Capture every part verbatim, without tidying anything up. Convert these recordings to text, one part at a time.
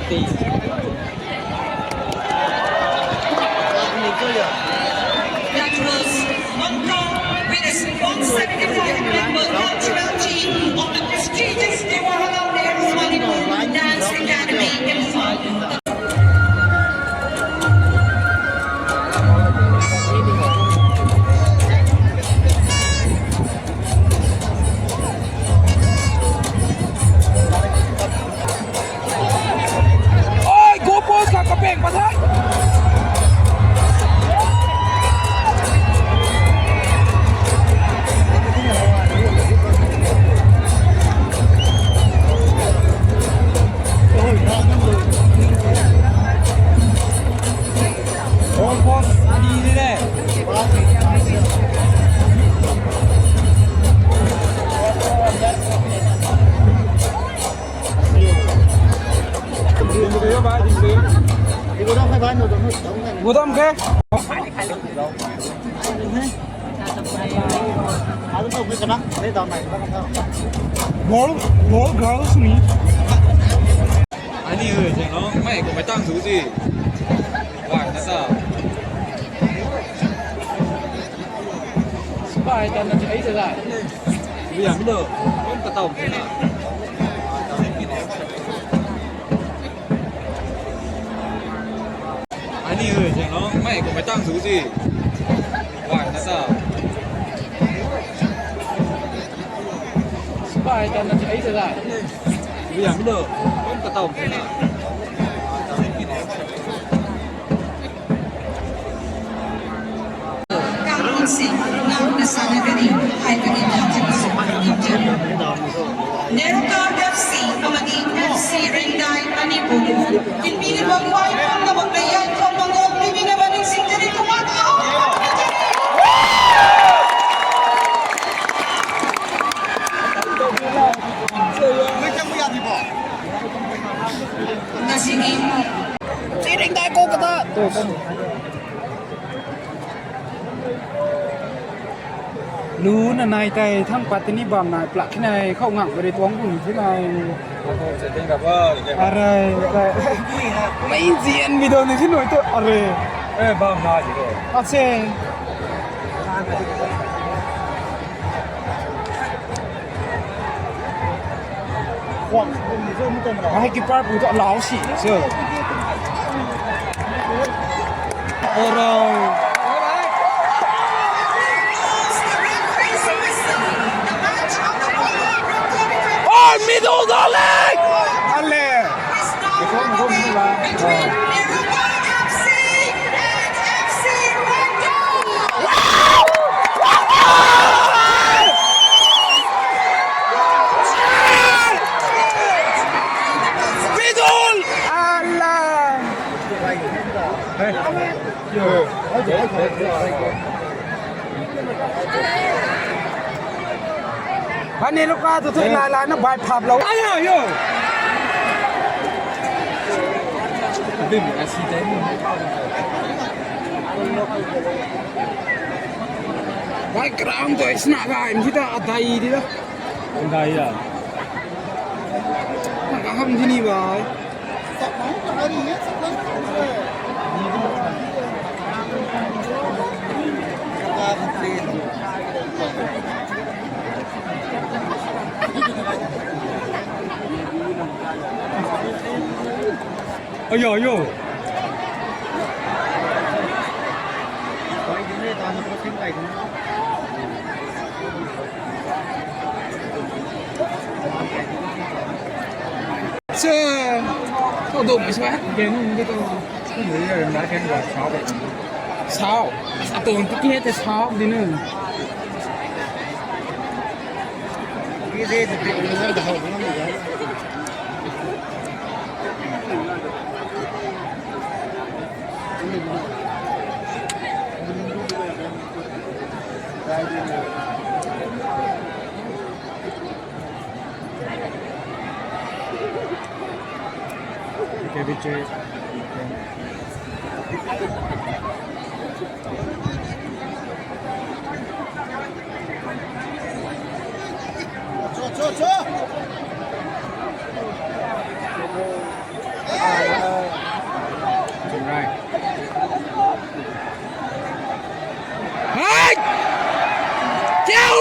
That was Mangkok with a one seventy-five member cultural team of the prestigious Jawaharlal Nehru Manipur Dance Academy, Imphal. Oi, goal post kha kapeng pat the. Goal post ani ni de. Gudam khe. Ball, ball girls ni. Ani hui jeng lo, mei ko mei tang su si. Wan na ta. Spy ta na chai sa la. Ui ya mi lo. Kon ka tau na. Ani hui jeng lo, mei ko mei tang su si. Wan na ta. Spy ta na chai sa la. Ui ya mi lo. Kon ka tau na. Karon si, nang na sana kani, hai kani na chai sa. Nerukar F C amadi F C Ringdai ani bu. Inpi ni bang wai pang na bang na yai pang bang gol ni mi na bang sing jari kumat au. Nasi ni. F C Ringdai ko kata. Lu na nai tei thang pat ni bam na plak khe nai khou ngak bari tuang bun khe nai. Arai, arai. Mei zian video ni khe nai tu arai. Eh, bam na ji lo. Ache. Hei keeper pu tu alau si se. Oro. Oh, middle darling. Ale. Bidul! Allah! Hani luka tu tu la la na bai phap lo. Ayo, yo. Background tu isna gai mthita adai di da. Adai ya. Aham di ni bai. Ayo, ayo. Sir, kau dum swa gen nung di tu. Sao. Atun tu khe te sao di nu.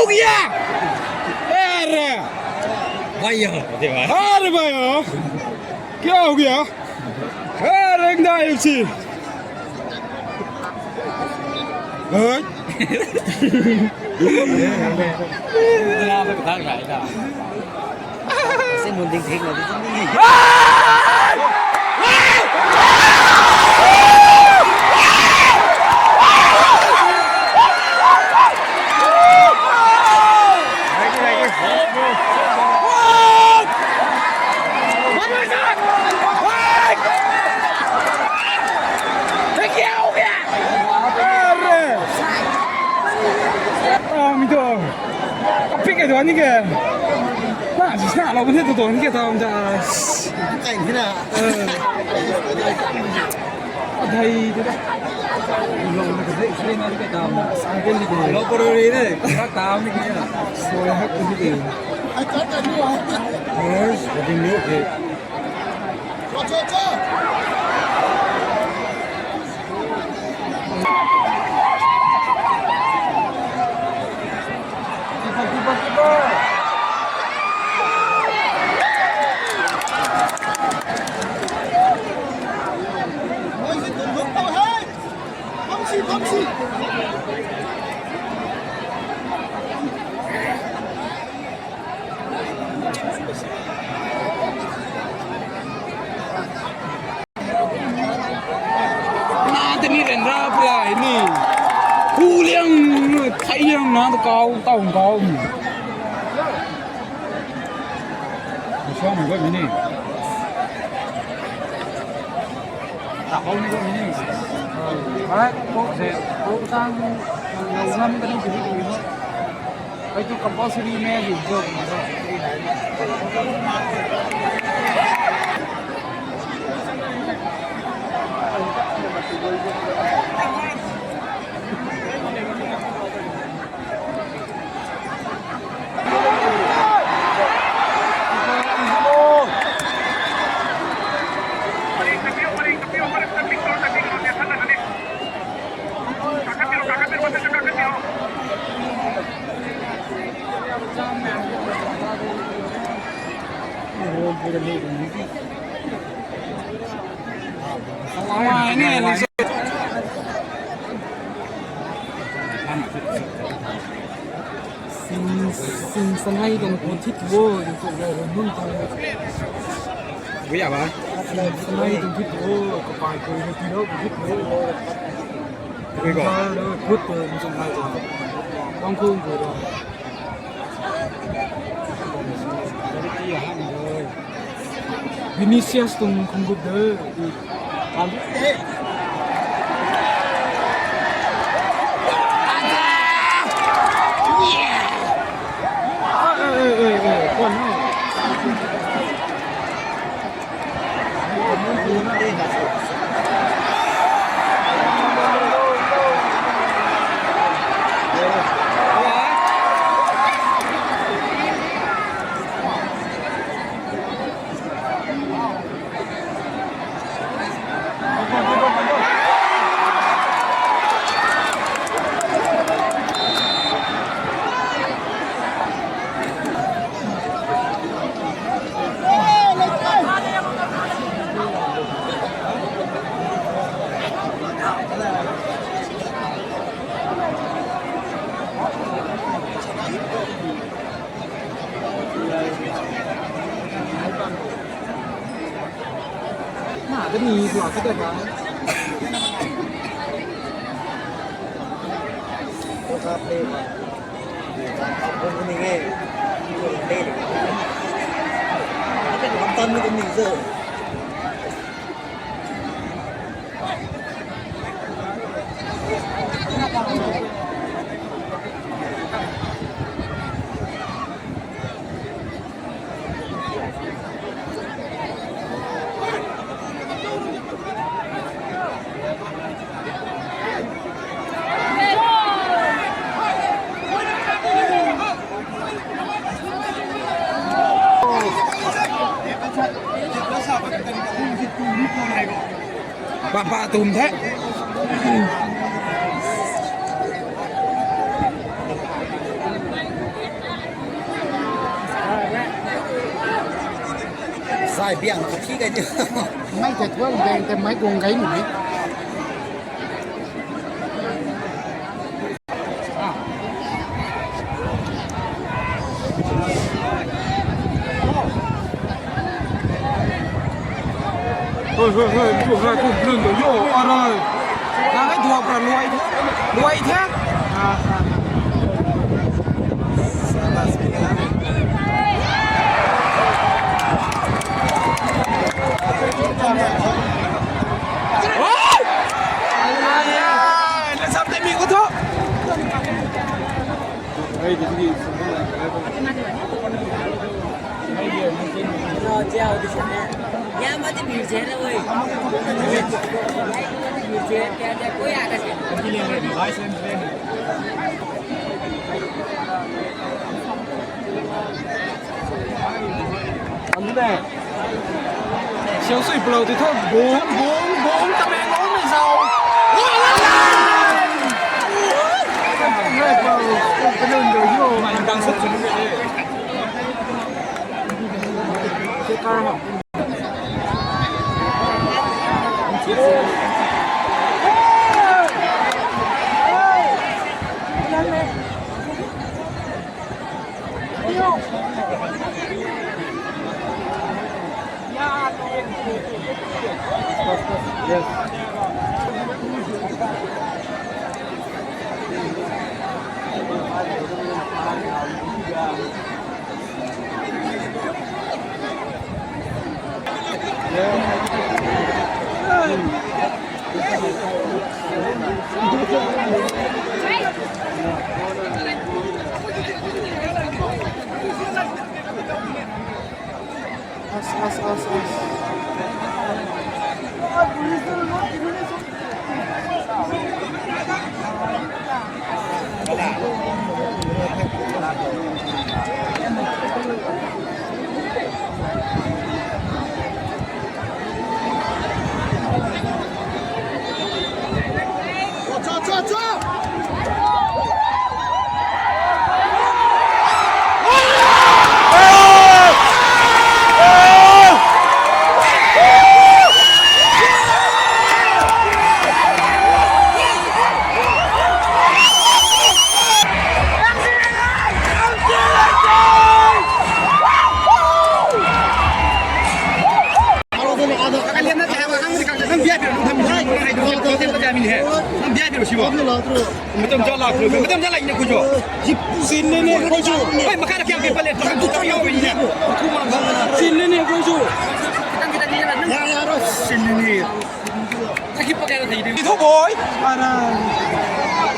गया। अरे भाई, यहाँ पे भाई। अरे भाई, हाँ। क्या हो गया? अरे, नहीं, उसी। हाँ? यहाँ पे बता रहा है ना। ऐसे मुंह दिख, दिख लगे तो नहीं। Thank you. Tao mi tu. Kapik kai tuang ni ke. Na, si na lou bun the tu tuang ni ke tao mi ta. Kai ni na. Adai tu da. Lou na ka dei, dei na ni ke tao mi. Sa ke ni ke. Lou paro ri ne. Ka tao mi ke na. Soi hak tu ni ke. Yes, I think you okay. Na tei ni ryanra pulai ni. Hu liang, thei liang na ta kau, tau kau. Suang got ni. Ta kau ni got ni. Hai, kau se, kau tang, ngam kani sini kau ni. Ai tu compulsory me di jo. Sing, sing sanai tuang pu thit wo, yung tu wo, nunc tu. Bui ya ba? Sing sanai tuang thit wo, kapai tu, yung tu wo, thit wo. Bui ko. Kut tu, yung tu nai tu. Bang kung tu. Vinicius tuang khungguk de. Na, kani tu a kata ba. Kota play ba. Kota play ni e. Play ni. Kata kata ni kani zo. Papa tum the. Zai biang khat thi kai di. Mei tei thuan beng tei mei guang kai ni. Hei, hei, hei, tu hei, tu lun tu yo, arai. Nang hei duak ra luai the. Luai the. Ah, ah. Oi! Ai, ai, ai, na sam te mi ko tho. Siau sui palou ti tho, bung, bung, bung, Tamenglong mei zau. As, as, as, as. Sinne ne, koi chu. Hei, makana kya kya pale, tu tu yau ni. Sinne ne, koi chu. Sinne ne. Itu boy. Ara.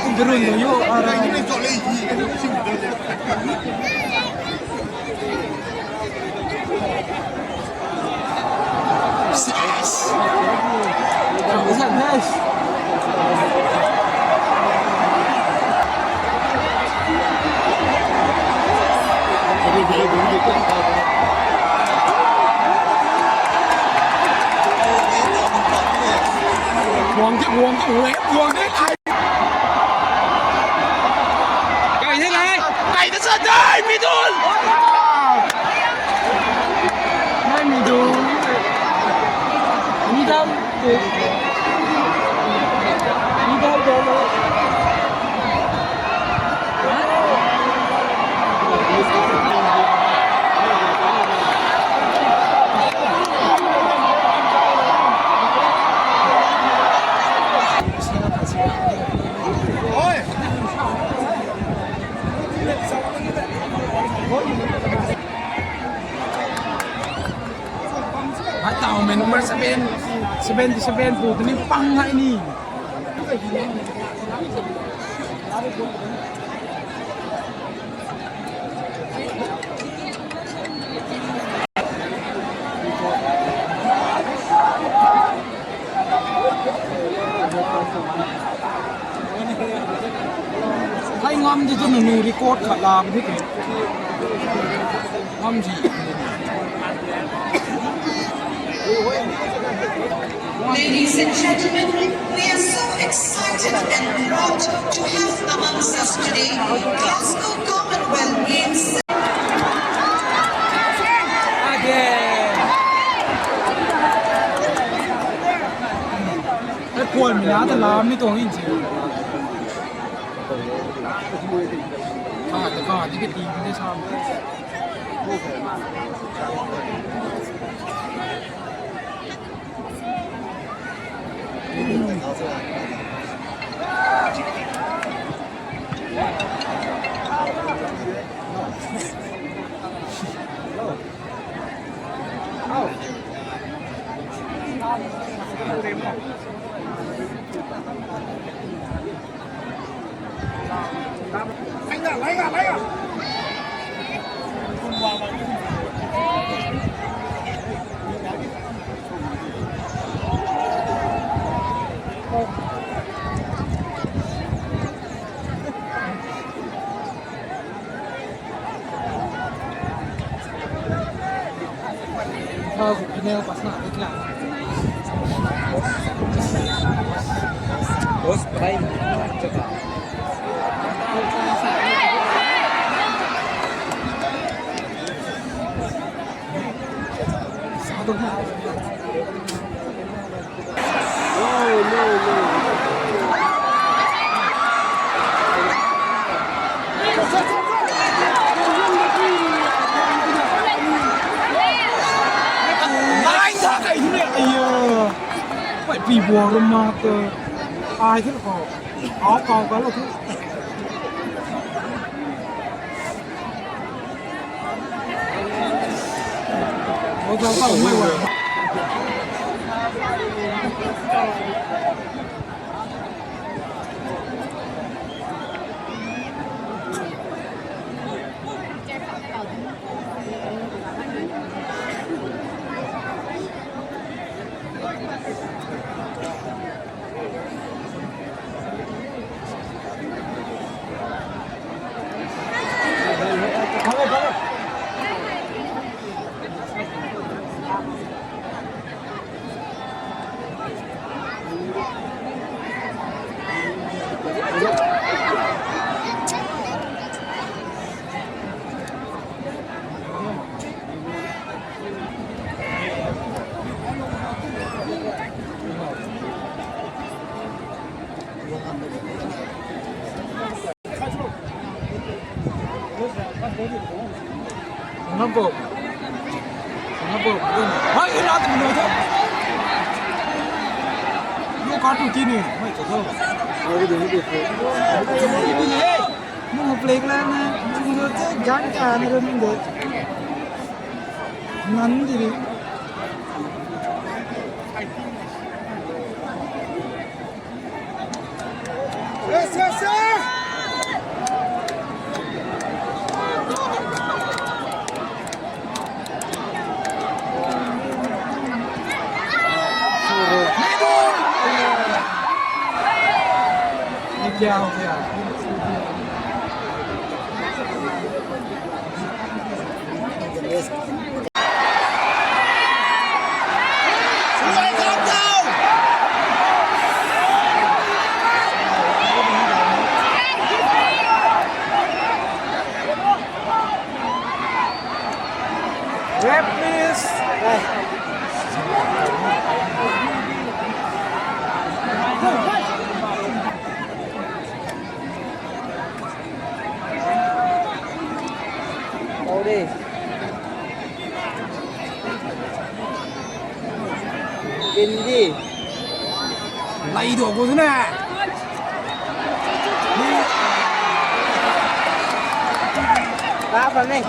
Kum durun do yo. Ara. Guang de, guang de, guang de. Kai the lai. Kai the sa dai, middle. Nai middle. Middle. Middle, middle. Hei tau mei number seven, seventy seven pu tini pang ngai ni. Hei ngam di tu nunu record khat la di tu. Ngam di. Ladies and gentlemen, we are so excited and proud to have amongst us today Glasgow Commonwealth Games. Again. Kuan mi na ta lam ni tuang in si. Ka ta ka di ka ti de sa. Ai da kai ni ai ya. Pai pi buang ram na te. Ai the ko. Au kau ka lo the. Sangam bro. Sangam bro. Hai, ina tu muna tu. Yo, katu tini. Hai, tu tu. Muna play klan na. Muna tu gan ka na ro muna. Nan di. Ref, please. Ore. Hindi. Lai do ko na. Apa ni?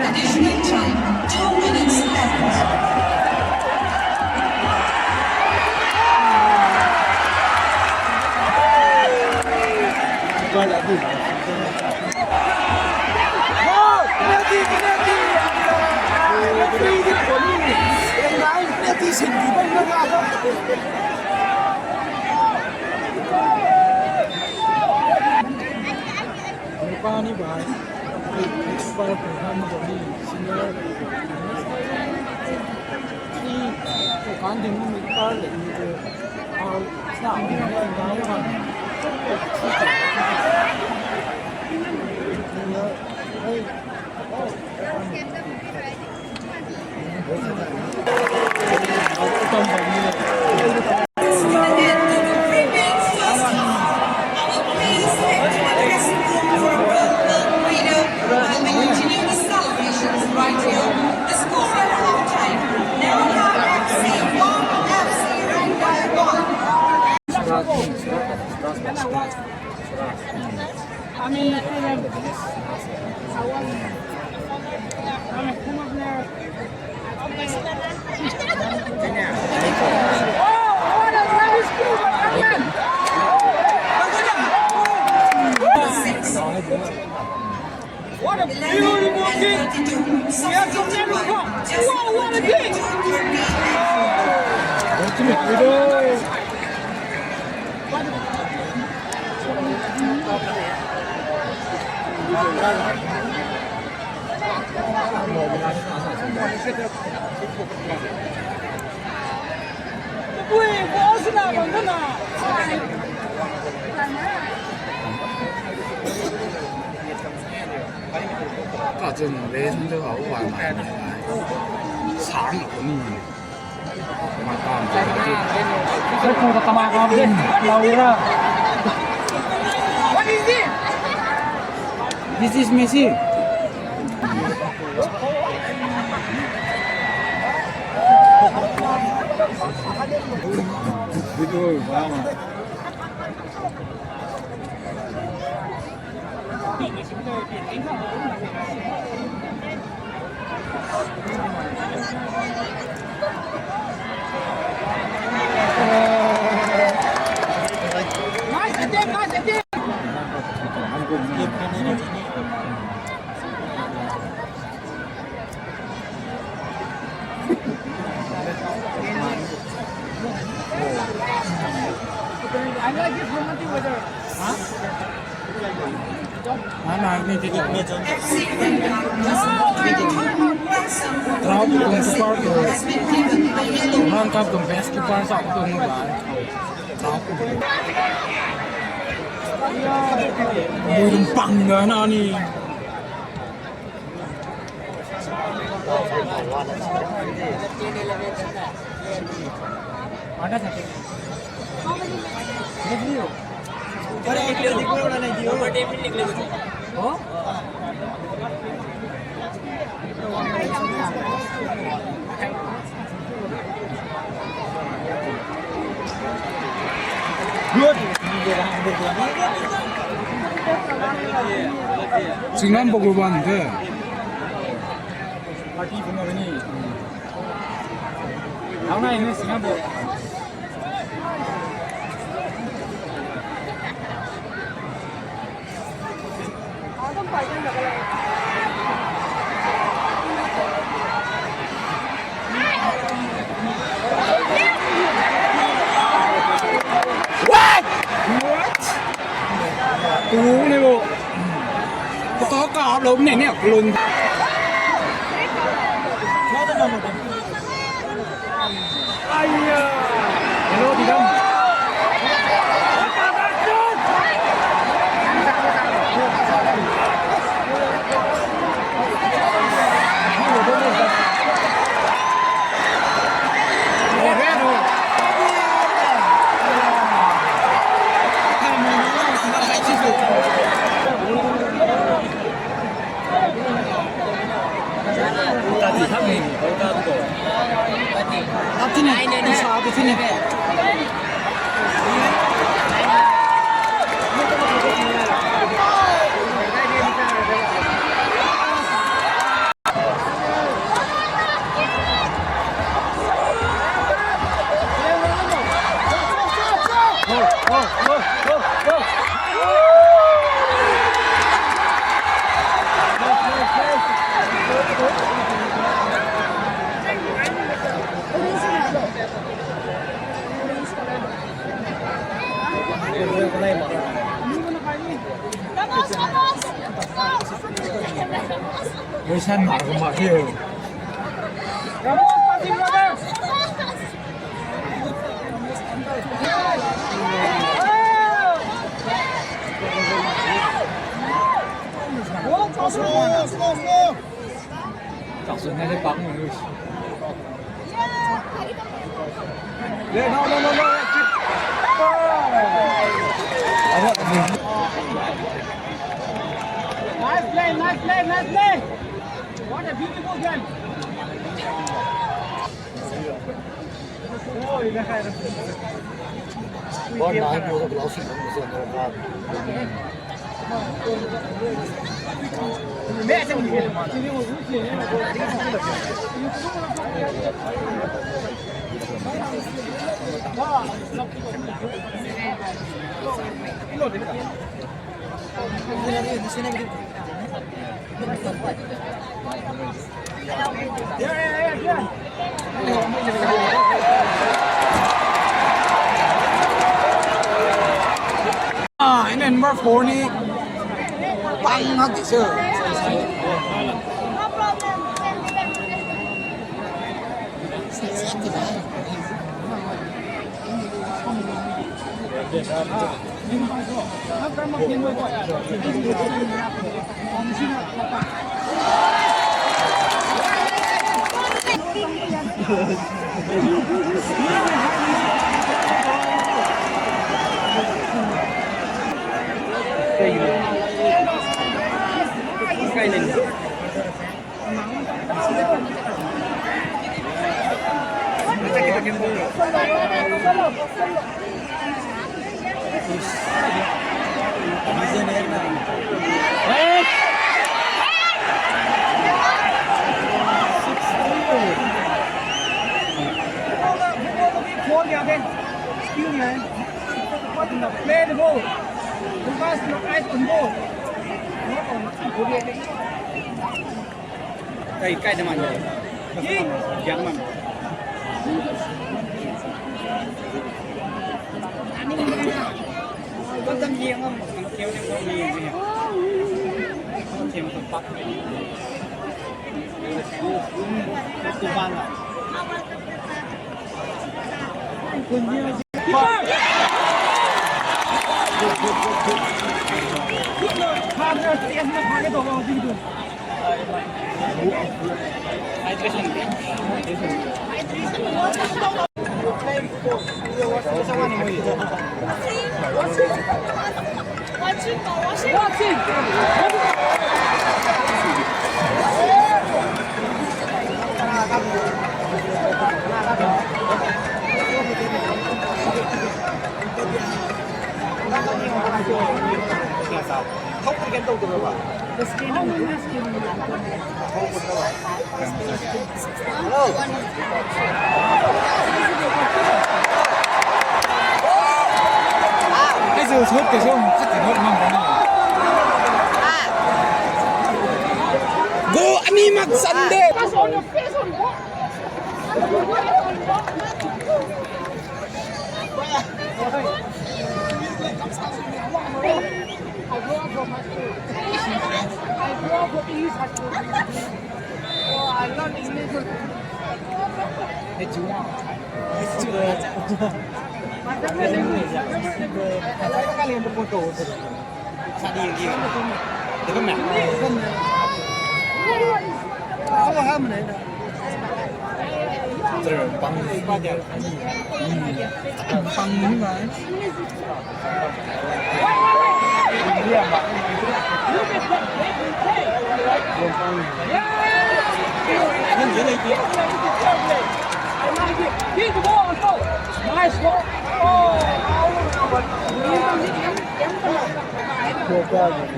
Additional time, two Pani bai, expert program ni senior, ni kan ding ni par le ni ko, au, sa ni ko, What a beautiful kick! Wow, what a kick! Ka chun le sun tu hau wan mai. Sang ko ni. Sai pu ta tama ka bin lau ra. What is this? This is Messi. Drop kum keeper tu. Rangkap kum best keeper sa kum ba. Drop kum. Bui dum pang ga na ni. Singnam Bhagwan the. Party pun ni. How na ini Singnam Bhagwan. What? What? Tu ni bo. Ko ka ap lo ne ne lun. Aiya. Hello, Didam. Question mark, mark here. Slow, slow, slow. Yeah, no, no, no, no. Nice play, nice play, nice play. What a beautiful game. Ah, ini number four ni pang na di sir. Four gaya the. Skill gaya. Play the ball. Focus your eyes on ball. Not on. Kai, kai na man. Jing. Jang man. Kan tam jing man. Keu ni kau ni jing. Keu ni kau pak. Tu ban la. Go ani mak sande.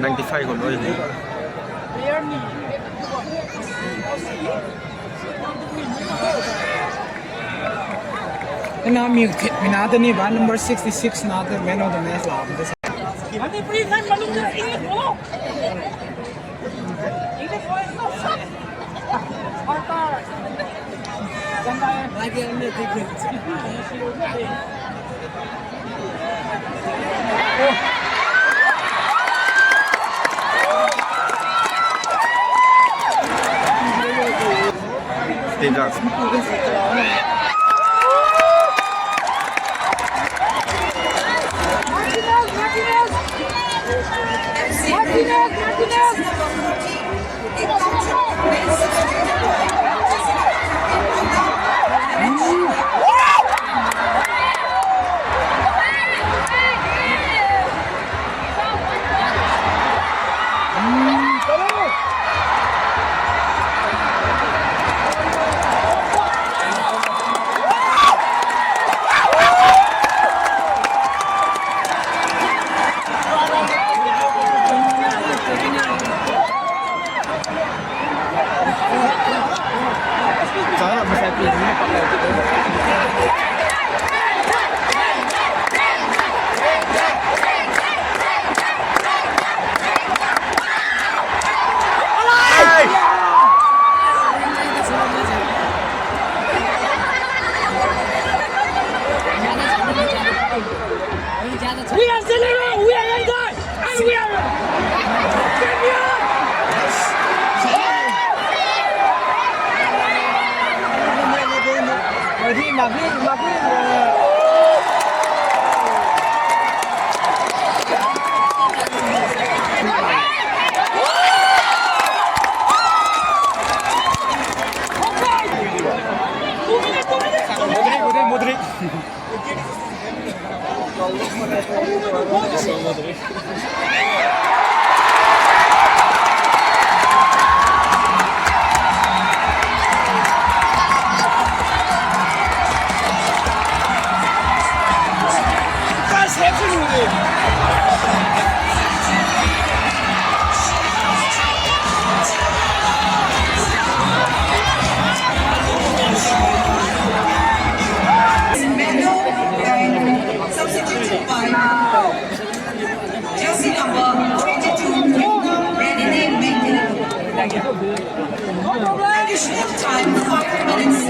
Ninety five ko loi ni. Ina mi thit mi na ta ni ba number sixty six na ta man of the match la. Ani free time malum na English bolo. English bolo. Team Jang. We are Zeliangrong, we are Raengzai, and we are champion! Substituted by Jersey number twenty-two, Renine Mengdi. Additional time, five minutes.